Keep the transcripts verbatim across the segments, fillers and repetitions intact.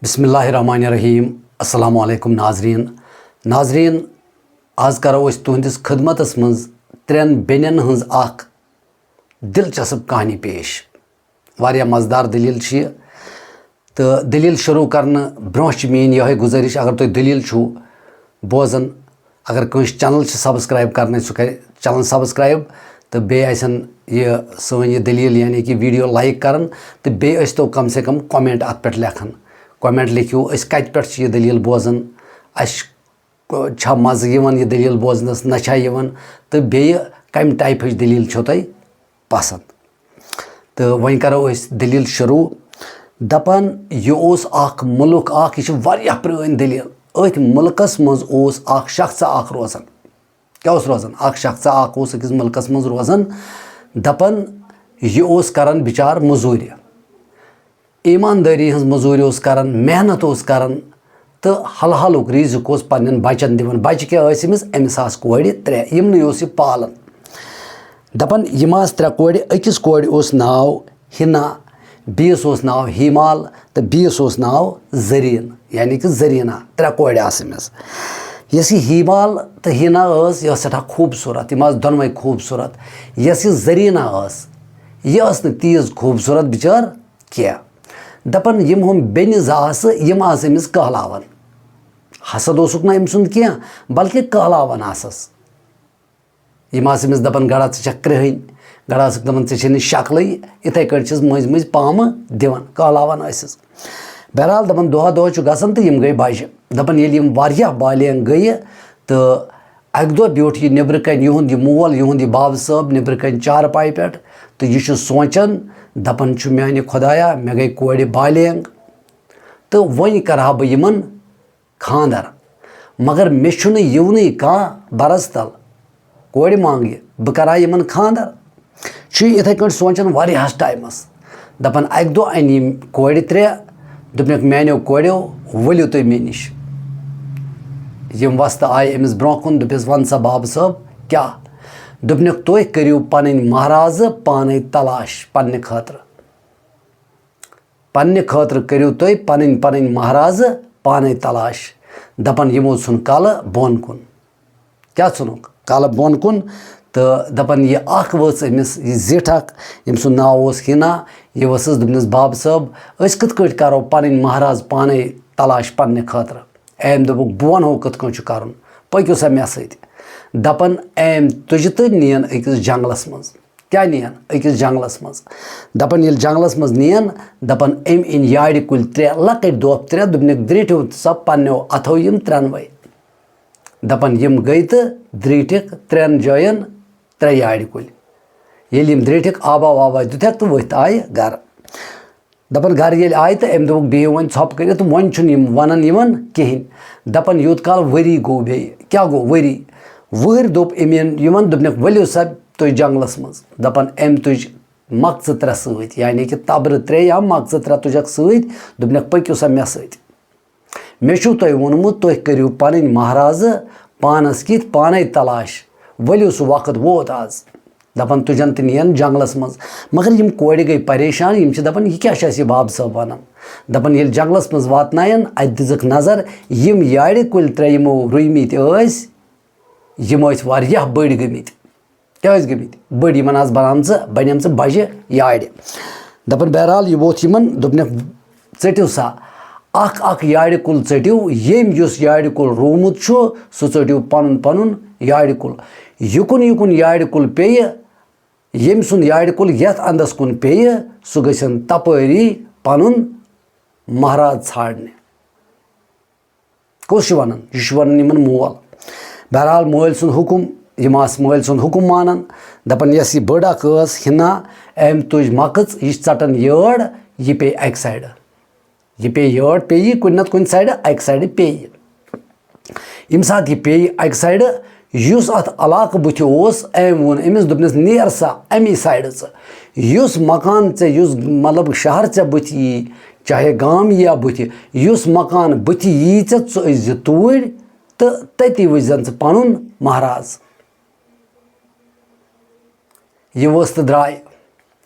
بسم اللہ الرحمن الرحیم۔ السلام علیکم ناظرین۔ ناظرین، آز کرو أسۍ تُہنٛدِس خدمتس منٛز ترٛٮ۪ن بیٚنٮ۪ن ہٕنٛز اکھ دلچسپ کہانی پیش۔ واریاہ مزٕدار دٔلیٖل چھِ یہِ۔ تہٕ دٔلیٖل شروٗع کرنہٕ برونٛہہ چھِ میٲنۍ یِہوٚے گُزٲرِش، اگر تُہۍ دٔلیٖل چھِو بوزان، اگر کٲنٛسہِ channel چھِ subscribe کرنٕے، سُہ کرِ channel subscribe، تہٕ بیٚیہِ آسن یہِ سٲنۍ یہِ دٔلیٖل یعنی کہِ video like کران، تہٕ بیٚیہِ ٲسۍ تو کم سے کم comment اتھ پٮ۪ٹھ لیکھان۔ Comment لیکھِو، أسۍ کتہِ پٮ۪ٹھ چھِ یہِ دٔلیٖل بوزان، اسہِ چھا مزٕ یِوان یہِ دٔلیٖل بوزنس، نہ چھا یِوان، تہٕ بیٚیہِ کمہِ type ہٕچ دٔلیٖل چھو تۄہہِ پسند۔ تہٕ وۄنۍ کرو أسۍ دٔلیٖل شروٗع۔ دپان، یہِ اوس اکھ مُلک اکھ، یہِ چھِ واریاہ پرٛٲنۍ دٔلیٖل۔ أتھۍ مُلکس منٛز اوس اکھ شخصا اکھ روزان۔ کیٛاہ اوس روزان؟ اکھ شخصا اکھ اوس أکِس مُلکس منٛز روزان۔ دپان، یہِ اوس کران بِچار مٔزوٗرِ، ایٖماندٲری ہٕنٛز مٔزوٗرۍ اوس کران، محنت اوس کران، تہٕ حلحالُک رِزق اوس پننٮ۪ن بچن دِوان۔ بچہِ کیٛاہ ٲسۍ أمِس؟ أمِس آسہٕ کورِ ترٛےٚ، یِمنٕے اوس یہِ پالان۔ دپان، یِم آسہٕ ترٛےٚ کورِ، أکِس کورِ اوس ناو حنا، بیٚیِس اوس ناو ہیمال، تہٕ بیٚیِس اوس ناو زریٖن، یعنی کہِ زریٖنہ۔ ترٛےٚ کورِ آسہٕ أمِس۔ یۄس یہِ ہیمال تہٕ حنا ٲس، یہِ ٲس سٮ۪ٹھاہ خوٗبصوٗرت، یِم آسہٕ دۄنوَے خوٗبصوٗرت۔ یۄس یہِ زریٖنہ ٲس، یہِ ٲس نہٕ تیٖژ خوٗبصوٗرت بِچٲر کینٛہہ۔ دپان، یِم ہُم بیٚنہِ زٕ آسہٕ، یِم آسہٕ أمِس کہلاوان۔ حسد اوسُکھ نہٕ أمۍ سُنٛد کینٛہہ، بلکہِ کہلاوان آسس۔ یِم آسہٕ أمِس دپان، گڑا ژٕ چھکھ کرٛہٕنۍ، گڑا ٲسٕکھ دپان، ژےٚ چھے نہٕ شکلٕے، یِتھے کٲٹھۍ چھِس مٔنٛزۍ مٔنٛزۍ پامہٕ دِوان، کہلاوان ٲسِس۔ بہرحال، دپان، دۄہا دۄہا چھُ گژھان تہٕ یِم گٔے بجہِ۔ دپان، ییٚلہِ یِم واریاہ بالینگ گٔیہِ تہٕ اکہِ دۄہ بیوٗٹھ یہِ نیٚبرٕ کنہِ، یِہُنٛد یہِ مول، یِہُنٛد یہِ بابہٕ صٲب نیٚبرٕ کنہِ چارپایہِ پٮ۪ٹھ، تہٕ یہِ چھُ سونٛچان، دپان چھُ، میانہِ خۄدایا، مےٚ گٔے کورِ بالینگ تہٕ وۄنۍ کرٕ ہا بہٕ یِمن خانٛدر، مگر مےٚ چھُنہٕ یِونٕے کانٛہہ برس تل کورِ مانٛگہِ، بہٕ کرٕ ہا یِمن خانٛدر۔ چھُ یہِ یِتھے کٲٹھۍ سونٛچان واریاہس ٹایمس۔ دپان، اکہِ دۄہ انہِ یِم کورِ ترٛےٚ، دوٚپنکھ، میانیو کوریو، ؤلِو تُہۍ مےٚ نِش۔ یِم وۄستہٕ آیہِ أمِس برونٛہہ کُن، دوٚپُس، ون سا بابہٕ صٲب، کیٛاہ؟ دوٚپنکھ، تُہۍ کٔرِو پنٕنۍ مہرازٕ پانے تلاش پننہِ خٲطرٕ۔ پننہِ خٲطرٕ کٔرِو تُہۍ پنٕنۍ پنٕنۍ مہرازٕ پانے تلاش۔ دپان، یِمو ژھُن کلہٕ بۄن کُن۔ کیٛاہ ژھُنُکھ؟ کلہٕ بۄن کُن۔ تہٕ دپان، یہِ اکھ وٲژ أمِس، یہِ زِٹھ اکھ، ییٚمۍ سُنٛد ناو اوس حنا، یہِ ؤژھٕس، دوٚپنس، بابہٕ صٲب، أسۍ کِتھ کٲٹھۍ کرو پنٕنۍ مہراز پانے تلاش پننہِ خٲطرٕ؟ أمۍ دوٚپُکھ، بہٕ ونہو کِتھ کٲٹھۍ چھُ کرُن، پٔکِو سا مےٚ سۭتۍ۔ دپان، أمۍ تُجہِ تہٕ نِیَن أکِس جنگلس منٛز۔ کیٛاہ نِیَن؟ أکِس جنگلس منٛز۔ دپان، ییٚلہِ جنگلس منٛز نِیَن، دپان، أمۍ أنۍ یارِ کُلۍ ترٛےٚ، لۄکٕٹۍ دوپھ ترٛےٚ، دوٚپنکھ، درٛیٹھِو سا پننیو اتھو یِم ترٛٮ۪نوَے۔ دپان، یِم گٔے تہٕ درٛیٹھِکھ ترٛٮ۪ن جاین ترٛےٚ یارِ کُلۍ۔ ییٚلہِ یِم درٛیٹھِکھ، آبا وابا دیُتھکھ تہٕ ؤتھۍ آیہِ گرٕ۔ دپان، گرٕ ییٚلہِ آیہِ تہٕ أمۍ دوٚپُکھ، بِہِو وۄنۍ ژھۄپہٕ کٔرِتھ، وۄنۍ چھُنہٕ یِم ونان یِوان کِہینۍ۔ دپان، یوٗت کال ؤری گوٚو بیٚیہِ۔ کیٛاہ گوٚو ؤری؟ وُہٕرۍ دوٚپ أمۍ یِمن، دوٚپنکھ، ؤلِو سا تُہۍ جنگلس منٛز۔ دپان، أمۍ تُج مۄکژٕ ترٛےٚ سۭتۍ، یعنی کہِ تبرٕ ترٛےٚ یا مۄکژٕ ترٛےٚ تُجکھ سۭتۍ، دوٚپنکھ، پٔکِو سا مےٚ سۭتۍ۔ مےٚ چھُو تۄہہِ ووٚنمُت، تُہۍ کٔرِو پنٕنۍ مہرازٕ پانس کِتھۍ پانے تلاش۔ ؤلِو، سُہ وقت ووت آز۔ دپان، تُجن تہٕ نِین جنگلس منٛز۔ مگر یِم کورِ گٔے پریشان، یِم چھِ دپان، یہِ کیٛاہ چھُ اَسہِ یہِ بابہٕ صٲب ونان؟ دپان، ییٚلہِ جنگلس منٛز واتناین، اتہِ دِژٕکھ نظر، یِم یارِ کُلۍ ترٛےٚ یِمو رُوۍ مٕتۍ ٲسۍ، یِم ٲسۍ واریاہ بٔڑۍ گٔمٕتۍ۔ کیٛاہ ٲسۍ گٔمٕتۍ؟ بٔڑۍ، یِمن آسہٕ بنامژٕ، بنیمژٕ بجہِ یارِ۔ دپان، بہرحال، یہِ ووٚتھ یِمن، دوٚپنکھ، ژٔٹِو سا، اکھ اکھ یارِ کُل ژٔٹِو، ییٚمۍ یُس یارِ کُل روومُت چھُ، سُہ ژٔٹِو پنُن پنُن یارِ کُل۔ یُکُن یُکُن یارِ کُل پیٚیہِ، ییٚمۍ سُنٛد یارِ کُل یتھ اندس کُن پیٚیہِ، سُہ گژھن تپٲری پنُن مہراز ژھانڈنہِ۔ کُس چھُ ونان؟ یہِ چھُ ونان یِمن مول۔ بہرحال، مٲلۍ سُنٛد حُکُم، یِم آسہٕ مٲلۍ سُنٛد حُکُم مانان، دپان، یۄس یہِ بٔڑ اکھ ٲس، حنا، أمۍ تُج مۄکٕژ، یہِ چھِ ژٹان یٲر، یہِ پیٚیہِ اکہِ سایڈٕ۔ یہِ پیٚیہِ یٲر، پیٚیہِ کُنہِ نتہٕ کُنہِ سایڈٕ، اکہِ سایڈٕ پیٚیہِ۔ ییٚمہِ ساتہٕ یہِ پیٚیہِ اکہِ سایڈٕ، یُس اتھ علاقہٕ بُتھِ اوس، أمۍ ووٚن أمِس، دوٚپنس، نیر سا امی سایڈٕ ژٕ۔ یُس مکان ژےٚ، یُس، مطلب، شہر ژےٚ بُتھِ یی، چاہے گام یی یا بُتھِ، یُس مکان بُتھِ یی ژےٚ، ژٕ أژۍ زِ توٗرۍ تہٕ تٔتی وٕچھ زن ژٕ پنُن مہراز۔ یہِ ؤژھ تہٕ درٛاے۔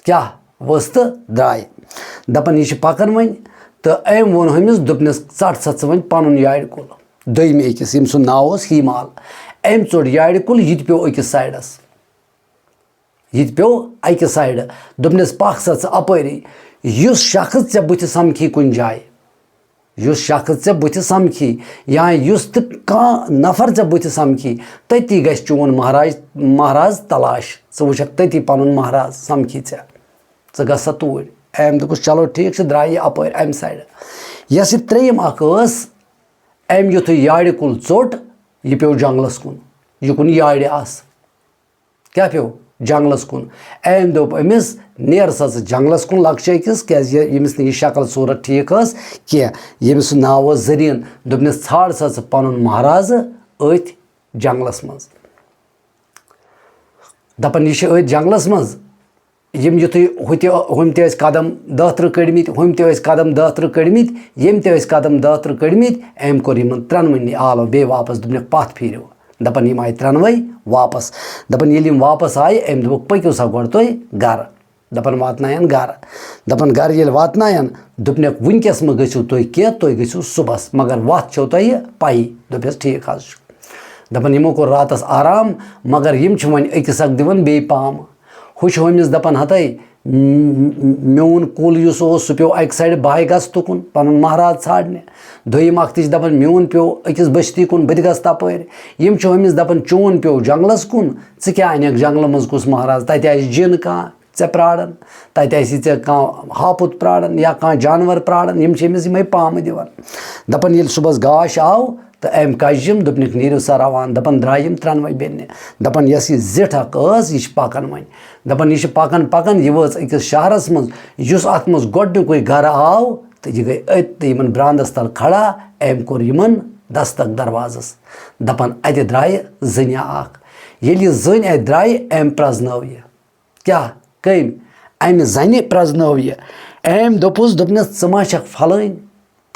کیٛاہ؟ ؤژھ تہٕ درٛاے۔ دپان، یہِ چھِ پکان وۄنۍ، تہٕ أمۍ ووٚن ہُمِس، دوٚپنَس، "ژَٹ سا ژٕ وۄنۍ پَنُن یارِ کُل۔" دوٚیمہِ أکِس، ییٚمہِ سُنٛد ناو اوس ہیمال، أمۍ ژوٚٹ یارِ کُل، یہِ تہِ پیوٚو أکِس سایڈَس۔ یہِ تہِ پیوٚو اَکہِ سایڈٕ۔ دوٚپنَس، "پَکھ سا ژٕ اَپٲری، یُس شخص ژےٚ بٕتھِ سَمکھی کُنہِ جایہِ، یُس شخص ژےٚ بٕتھِ سَمکھی، یا یُس تہِ کانٛہہ نفر ژےٚ بٕتھِ سَمکھی، تٔتی گژھِ چون مہراج، مہراز تلاش۔ ژٕ وٕچھکھ تٔتی پَنُن مہراز سَمکھی ژےٚ، ژٕ گژھ سا توٗرۍ۔" أمۍ دوٚپُس، "چلو ٹھیٖک چھُ۔" درٛاے یہِ اَپٲرۍ اَمہِ سایڈٕ۔ یۄس یہِ ترٛیٚیِم اَکھ ٲس، أمۍ یُتھُے یارِ کُل ژوٚٹ، یہِ پیوٚو جنٛگلَس کُن، یہِ کُن یارِ آسہٕ۔ کیٛاہ پیوٚو؟ جنٛگلَس کُن۔ أمۍ دوٚپ أمِس، "نیر سا ژٕ جنٛگلَس کُن لۄکچہِ أکِس، کیٛازِ یہِ، ییٚمِس نہٕ یہِ شکل صوٗرت ٹھیٖک ٲس کینٛہہ، ییٚمِس سُہ ناو اوس زٔریٖن۔" دوٚپنَس، "ژھانٛڈ سا ژٕ پَنُن مہرازٕ أتھۍ جنٛگلَس منٛز۔" دَپان، یہِ چھِ أتھۍ جنٛگلَس منٛز۔ یِم یُتھُے ہُتہِ، ہُمۍ تہِ ٲسۍ قدم دَہ ترٕٛہ کٔڑمٕتۍ، ہُمۍ تہِ ٲسۍ قدم دَہ ترٕٛہ کٔڑمٕتۍ، ییٚمۍ تہِ ٲسۍ قدم دَہ ترٕٛہ کٔڑمٕتۍ، أمۍ کوٚر یِمَن ترٛٮ۪نوٕنی آلو بیٚیہِ واپس، دوٚپنَکھ، "پَتھ پھیٖرِو۔" دَپان، یِم آیہِ ترٛٮ۪نوَے واپس۔ دَپان، ییٚلہِ یِم واپس آیہِ، أمۍ دوٚپُکھ، "پٔکِو سا گۄڈٕ تُہۍ گَرٕ۔" دَپان، واتناین گَرٕ۔ دَپان، گَرٕ ییٚلہِ واتناین، دوٚپنَکھ، "وٕنکیٚس مہٕ گٔژھِو تُہۍ کینٛہہ، تُہۍ گٔژھِو صُبحس، مگر وَتھ چھو تۄہہِ پَیی۔" دوٚپنَس، "ٹھیٖک حظ چھُ۔" دَپان، یِمو کوٚر راتَس آرام، مگر یِم چھِ وۄنۍ أکِس اَکھ دِوان بیٚیہِ پامہٕ۔ ہُہ چھُ ہُمِس دَپان، "ہَتَے، م-، م-، میون کُل یُس اوس، سُہ پیوٚو اَکہِ سایڈٕ، بہٕ ہَے گژھٕ تُکُن پَنُن مہراز ژھانٛڈنہِ۔" دوٚیِم اَکھ تہِ چھِ دَپان، "میون پیوٚو أکِس بٔستی کُن، بہٕ تہِ گژھٕ تَپٲرۍ۔" یِم چھِ ہُمِس دَپان، "چون پیوٚو جنٛگلَس کُن، ژٕ کیٛاہ اَنَکھ جنٛگلہٕ منٛز کُس مہراز؟ تَتہِ آسہِ جِن کانٛہہ ژےٚ پرٛاران، تَتہِ آسی ژےٚ کانٛہہ ہاپُت پرٛاران یا کانٛہہ جانوَر پرٛاران۔" یِم چھِ أمِس یِمَے پامہٕ دِوان۔ دَپان، ییٚلہِ صُبحَس گاش آو، تہٕ أمۍ کَجہِ یِم، دوٚپنَکھ، "نیٖرِو سا روان۔" دَپان، درٛاے یِم ترٛٮ۪نوَے بیٚنہِ۔ دَپان، یۄس یہِ زِٹھ اَکھ ٲس، یہِ چھِ پَکان وۄنۍ۔ دَپان، یہِ چھِ پَکان پَکان، یہِ وٲژ أکِس شہرَس منٛز، یُس اَتھ منٛز گۄڈٕنیُکُے گَرٕ آو، تہٕ یہِ گٔے أتھۍ یِمَن برٛانٛدَس تَل کھڑا۔ أمۍ کوٚر یِمَن دَستَک دَروازَس۔ دَپان، اَتہِ درٛایہِ زٔنۍ اَکھ۔ ییٚلہِ یہِ زٔنۍ اَتہِ درٛایہِ، أمۍ پرٛزنٲو یہِ۔ کیٛاہ؟ کٔمۍ؟ اَمہِ زَنہِ پرٛزنٲو یہِ۔ أمۍ دوٚپُس، دوٚپنَس، "ژٕ ما چھَکھ پھلٲنۍ،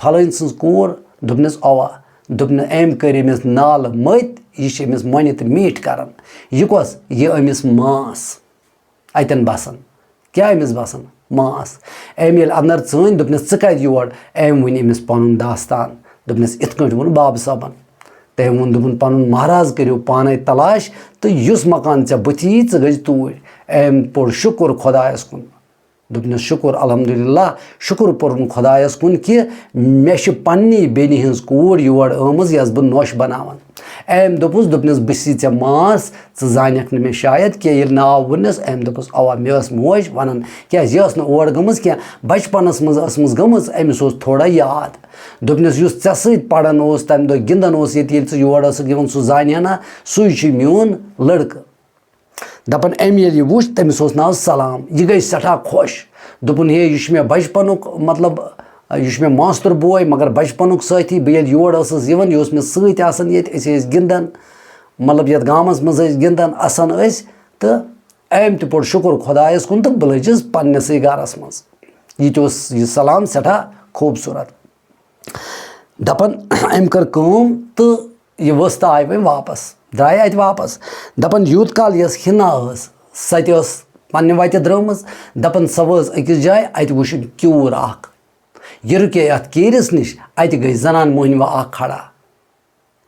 پھلٲنۍ سٕنٛز کوٗر؟" دوٚپنَس، "اَوا۔" دوٚپنَس، أمۍ کٔرۍ أمِس نالہٕ مٔتۍ، یہِ چھِ أمِس مۄنہِ تہٕ میٖٹھۍ کَران۔ یہِ کۄس؟ یہِ أمِس ماس اَتٮ۪ن بَسان۔ کیٛاہ أمِس بَسان؟ ماس۔ أمۍ ییٚلہِ اَندَر ژٲنۍ، دوٚپنَس، "ژٕ کَتہِ یور؟" أمۍ ووٚن أمِس پَنُن داستان۔ دوٚپنَس، "یِتھ کٲٹھۍ ووٚن بابہٕ صٲبَن۔" تٔمۍ ووٚن، دوٚپُن، "پَنُن مہراز کٔرِو پانَے تلاش تہٕ یُس مکان ژےٚ بٕتھِ یی، ژٕ گٔژھ توٗرۍ۔" أمۍ پوٚر شُکُر خۄدایَس کُن۔ دوٚپنَس، "شُکُر الحمدللہ، شُکُر پوٚرُن خۄدایَس کُن کہِ مےٚ چھِ پنٛنی بیٚنہِ ہٕنٛز کوٗر یور آمٕژ، یۄس بہٕ نوٚش بَناوَن۔" أمۍ دوٚپُس، دوٚپنَس، "بہٕ چھُسٕے ژےٚ ماس، ژٕ زانَکھ نہٕ مےٚ شاید کینٛہہ۔" ییٚلہِ ناو ووٚننَس، أمۍ دوٚپُس، "اَوا، مےٚ ٲس موج وَنان، کیٛازِ یہِ ٲس نہٕ اور گٔمٕژ کینٛہہ، بَچپَنَس منٛز ٲسمٕژ گٔمٕژ، أمِس اوس تھوڑا یاد۔" دوٚپنَس، "یُس ژےٚ سۭتۍ پَران اوس، تَمہِ دۄہ گِنٛدان اوس ییٚتہِ، ییٚلہِ ژٕ یور ٲسٕکھ یِوان، سُہ زانہِ ہا نا، سُے چھُ میون لٔڑکہٕ۔" دَپان، أمۍ ییٚلہِ یہِ وُچھ، تٔمِس اوس ناو سلام۔ یہِ گٔے سٮ۪ٹھاہ خۄش۔ دوٚپُن، "ہے، یہِ چھُ مےٚ بچپنُک، مطلب، یہِ چھُ مےٚ ماستُر بوے، مگر بچپنُک سٲتھی۔ بہٕ ییٚلہِ یور ٲسٕس یِوان، یہِ اوس مےٚ سۭتۍ آسان ییٚتہِ، أسۍ ٲسۍ گِنٛدان، مطلب، یَتھ گامَس منٛز ٲسۍ گِنٛدان، اَسان ٲسۍ۔" تہٕ أمۍ تہِ پوٚر شُکُر خۄدایَس کُن تہٕ بہٕ لٔجِس پنٛنِسٕے گَرَس منٛز۔ یہِ تہِ اوس یہِ سلام سٮ۪ٹھاہ خوٗبصوٗرت۔ دَپان، أمۍ کٔر کٲم تہٕ یہِ ؤژھ تہٕ آیہِ وۄنۍ واپس، درٛایہِ اَتہِ واپس۔ دَپان، یوٗت کال یۄس حِنا ٲس، سۄ تہِ ٲس پنٛنہِ وَتہِ درٛٲمٕژ۔ دَپان، سۄ وٲژ أکِس جایہِ، اَتہِ وٕچھ أمۍ کیوٗر اَکھ۔ یہِ رُکے اَتھ کیٖرِس نِش، اَتہِ گٔے زَنان مۄہنِوِ اَکھ کھڑا۔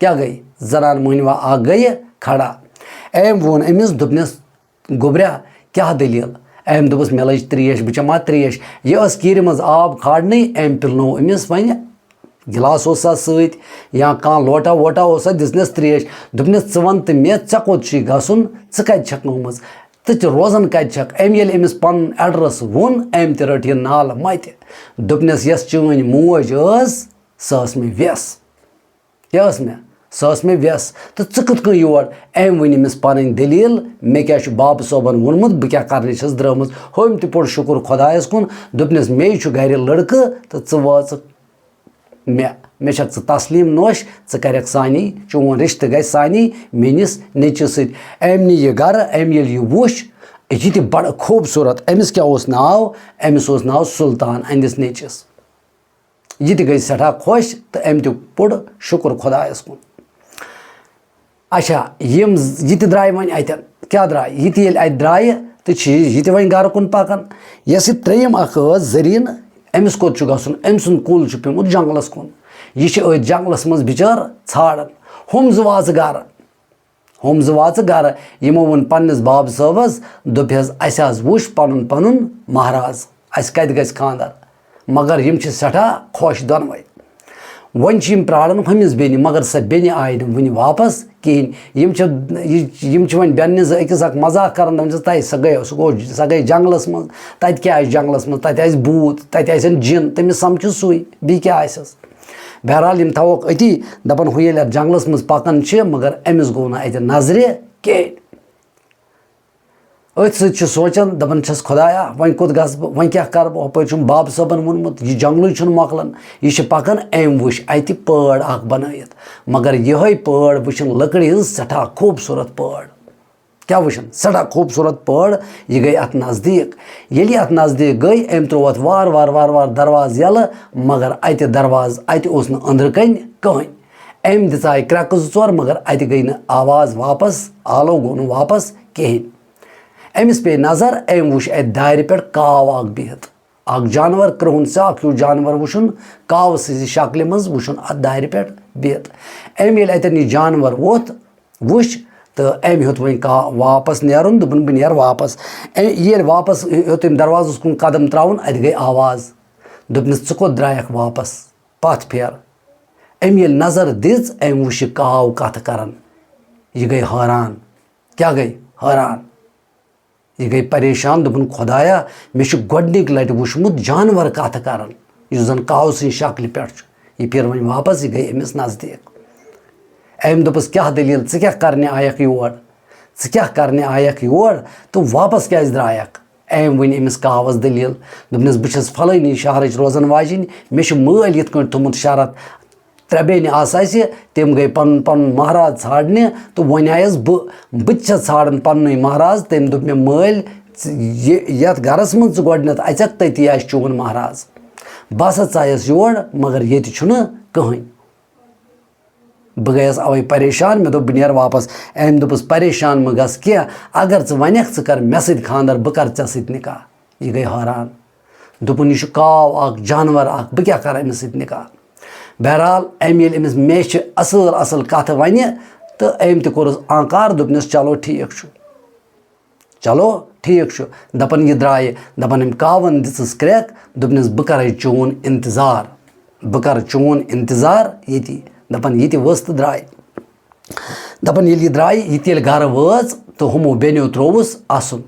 کیٛاہ گٔے؟ زَنان مۄہنِوِ اَکھ گٔیہِ کھڑا۔ أمۍ ووٚن أمِس، دوٚپنَس، "گوٚبریا، کیٛاہ دٔلیٖل؟" أمۍ دوٚپُس، "مےٚ لٔج ترٛیش، بہٕ چَمہٕ ہا ترٛیش۔" یہِ ٲس کیٖرِ منٛز آب کھارنٕے، أمۍ پِلنوو أمِس وۄنۍ، گِلاس اوس سا سۭتۍ یا کانٛہہ لوٹا ووٹا اوس سا، دِژنَس ترٛیش۔ دوٚپنَس، "ژٕ وَن تہٕ مےٚ، ژےٚ کوٚت چھُے گژھُن؟ ژٕ کَتہِ چھَکھ آمٕژ؟ ژٕ تہِ روزان کَتہِ چھَکھ؟" أمۍ ییٚلہِ أمِس پَنُن ایڈرَس ووٚن، أمۍ تہِ رٔٹ یہِ نالہٕ مَتہِ۔ دوٚپنَس، "یۄس چٲنۍ موج ٲس، سۄ ٲس مےٚ وٮ۪س۔" کیٛاہ ٲس مےٚ؟ سۄ ٲس مےٚ وٮ۪س۔ تہٕ ژٕ کِتھ کٔنۍ یور؟ أمۍ ؤنۍ أمِس پَنٕنۍ دٔلیٖل، مےٚ کیٛاہ چھُ بابہٕ صٲبَن ووٚنمُت، بہٕ کیٛاہ کَرنہِ چھَس درٛٲمٕژ۔ ہُمۍ تہِ پوٚر شُکُر خۄدایَس کُن، دوٚپنَس، "مے چھُ گَرِ لٔڑکہٕ تہٕ ژٕ وٲژٕکھ مےٚ۔ مےٚ چھَکھ ژٕ تسلیٖم نوش، ژٕ کَرٮ۪کھ سانی، چون رِشتہٕ گژھِ سانی میٛٲنِس نیٚچوِس سۭتۍ۔" أمۍ نی یہِ گَرٕ، أمۍ ییٚلہِ یہِ وُچھ، یہِ تہِ بَڑٕ خوٗبصوٗرت۔ أمِس کیٛاہ اوس ناو؟ أمِس اوس ناو سُلطان، أہٕنٛدِس نیٚچوِس۔ یہِ تہِ گٔے سٮ۪ٹھاہ خۄش تہٕ أمۍ تہِ پوٚر شُکُر خۄدایَس کُن۔ اچھا، یِم ز-، یہِ تہِ درٛاے وۄنۍ اَتٮ۪ن۔ کیٛاہ درٛاے؟ یہِ تہِ ییٚلہِ اَتہِ درٛایہِ تہٕ چھِ یہِ تہِ وۄنۍ گَرٕ کُن پَکان۔ یۄس یہِ ترٛیٚیِم اَکھ ٲس، زٔریٖنہٕ، أمِس کوٚت چھُ گژھُن؟ أمۍ سُنٛد کُل چھُ پیوٚمُت جنٛگلَس کُن۔ یہِ چھِ أتھۍ جنٛگلَس منٛز بِچٲر ژھانٛڈان۔ ہُم زٕ واژٕ گَرٕ، ہُم زٕ واژٕ گَرٕ، یِمو ووٚن پنٛنِس بابہٕ صٲبَس، دوٚپہَس، "اَسہِ حظ وُچھ پَنُن پَنُن مہراز، اَسہِ کَتہِ گژھِ خانٛدر؟" مگر یِم چھِ سٮ۪ٹھاہ خۄش دۄنوَے۔ وۄنۍ چھِ یِم پرٛاران ہُمِس بیٚنہِ، مگر سۄ بیٚنہِ آیہِ نہٕ وٕنہِ واپَس کِہیٖنۍ۔ یِم چھِ، یہِ، یِم چھِ وۄنۍ بیٚنہِ زٕ أکِس اَکھ مذاق کَران، دَپان چھِس، "تَے سۄ گٔیو، سُہ گوٚو، سۄ گٔے جنٛگلَس منٛز، تَتہِ کیٛاہ آسہِ جنٛگلَس منٛز؟ تَتہِ آسہِ بھوٗت، تَتہِ آسن جِن، تٔمِس سَمکھِ سُے، بیٚیہِ کیٛاہ آسٮ۪س؟" بہرحال، یِم تھاووکھ أتی، دَپان، ہُہ ییٚلہِ اَتھ جنٛگلَس منٛز پَکان چھِ، مگر أمِس گوٚو نہٕ اَتہِ نظرِ کِہیٖنۍ۔ أتھۍ سۭتۍ چھُ سونٛچان، دَپان چھَس، "خۄدایا، وۄنۍ کوٚت گژھٕ بہٕ؟ وۄنۍ کیٛاہ کَرٕ بہٕ؟ ہُپٲرۍ چھُم بابہٕ صٲبَن ووٚنمُت، یہِ جنٛگلٕے چھُنہٕ مۄکلان۔" یہِ چھِ پَکان، أمۍ وٕچھ اَتہِ پٲڑ اَکھ بَنٲیِتھ، مگر یِہوٚے پٲڑ وٕچھِن لٔکرِ ہِنٛز سٮ۪ٹھاہ خوٗبصوٗرت پٲڑ۔ کیٛاہ وٕچھِن؟ سٮ۪ٹھاہ خوٗبصوٗرت پٲڑ۔ یہِ گٔے اَتھ نزدیٖک۔ ییٚلہِ یہِ اَتھ نزدیٖک گٔے، أمۍ ترٛوو اَتھ وارٕ وارٕ وارٕ وارٕ دروازٕ یَلہٕ، مگر اَتہِ دروازٕ، اَتہِ اوس نہٕ أنٛدرٕ کَنۍ کٕہٕنۍ۔ أمۍ دِژایہِ کرٛٮ۪کہٕ زٕ ژور، مگر اَتہِ گٔے نہٕ آواز واپس، آلو گوٚو نہٕ واپس کِہیٖنۍ۔ أمِس پیٚیہِ نظر، أمۍ وٕچھ اَتہِ دارِ پٮ۪ٹھ کاو اَکھ بِہِتھ۔ اَکھ جانور، کرٛہُن سیٛاکھ ہیوٗ جانور وٕچھُن، کاوٕ سٕنٛزِ شکلہِ منٛز وٕچھُن اَتھ دارِ پٮ۪ٹھ بِہِتھ۔ أمۍ ییٚلہِ اَتٮ۪ن یہِ جانور ووٚتھ، وٕچھ، تہٕ أمۍ ہیوٚت وۄنۍ کا-، واپس نیرُن، دوٚپُن، "بہٕ نیرٕ واپس۔" أمۍ ییٚلہِ واپس ہیوٚت أمۍ دروازس کُن قدم ترٛاوُن، اَتہِ گٔے آواز۔ دوٚپنَس، "ژٕ کوٚت درٛایَکھ واپس؟ پَتھ پھیر۔" أمۍ ییٚلہِ نظر دِژ، أمۍ وٕچھ یہِ کاو کَتھٕ کران۔ یہِ گٔے حٲران۔ کیٛاہ گٔے؟ حٲران۔ یہِ گٔے پریشان، دوٚپُن، "خۄدایا، مےٚ چھُ گۄڈٕنِکۍ لٹہِ وُچھمُت جانور کتھٕ کران، یُس زن کاوٕ سٕنٛزِ شکلہِ پٮ۪ٹھ چھُ۔" یہِ پھِر وۄنۍ واپس، یہِ گٔے أمِس نزدیٖک۔ أمۍ دوٚپُس، "کیٛاہ دٔلیٖل؟ ژٕ کیٛاہ کرنہِ آیکھ یور؟ ژٕ کیٛاہ کرنہِ آیکھ یور تہٕ واپس کیٛازِ درٛایکھ؟" أمۍ ؤنۍ أمِس کاوس دٔلیٖل، دوٚپنس، "بہٕ چھَس فلٲنی شہرٕچ روزن واجِنۍ، مےٚ چھُ مٲلۍ یِتھ کٲٹھۍ تھوٚمُت شرط، ترٛےٚ بیٚنہِ آسہٕ اَسہِ، تِم گٔے پَنُن پَنُن مہراز ژھانٛڈنہِ تہٕ وۄنۍ آیَس بہٕ، بہٕ تہِ چھَس ژھانٛڈان پَنُنُے مہراز۔" تٔمۍ دوٚپ مےٚ، "مٲلۍ، ژٕ یہِ، یَتھ گَرَس منٛز ژٕ گۄڈٕنٮ۪تھ اَژَکھ، تٔتی آسہِ چون مہراز۔ بہٕ ہسا ژایَس یور، مگر ییٚتہِ چھُنہٕ کٕہٕنۍ۔" بہٕ گٔیَس اَوَے پریشان، مےٚ دوٚپ، "بہٕ نیرٕ واپَس۔" أمۍ دوٚپُس، "پریشان مہٕ گژھ کینٛہہ، اگر ژٕ وَنَکھ، ژٕ کَر مےٚ سۭتۍ خانٛدر، بہٕ کَرٕ ژےٚ سۭتۍ نِکاح۔" یہِ گٔے حٲران۔ دوٚپُن، "یہِ چھُ کاو اکھ، جانور اکھ، بہٕ کیٛاہ کرٕ أمِس سۭتۍ نِکاح؟" بہرحال، أمۍ ییٚلہِ أمِس میچھِ اصٕل اصٕل کتھٕ ونہِ، تہٕ أمۍ تہِ کوٚرُس آنکار، دوٚپنس، "چلو، ٹھیٖک چھُ، چلو، ٹھیٖک چھُ۔" دپان یہِ درٛایہِ، دپان أمۍ کاون دِژٕس کرٛٮ۪کھ، دوٚپنس، "بہٕ کرے چون انتظار، بہٕ کرٕ چون انتظار ییٚتی۔" دپان یہِ تہِ ؤژھ تہٕ درٛاے۔ دپان ییٚلہِ یہِ درٛاے، یہِ تہِ ییٚلہِ گرٕ وٲژ، تہٕ ہُمو بیٚنیو ترٛووُس اسُن۔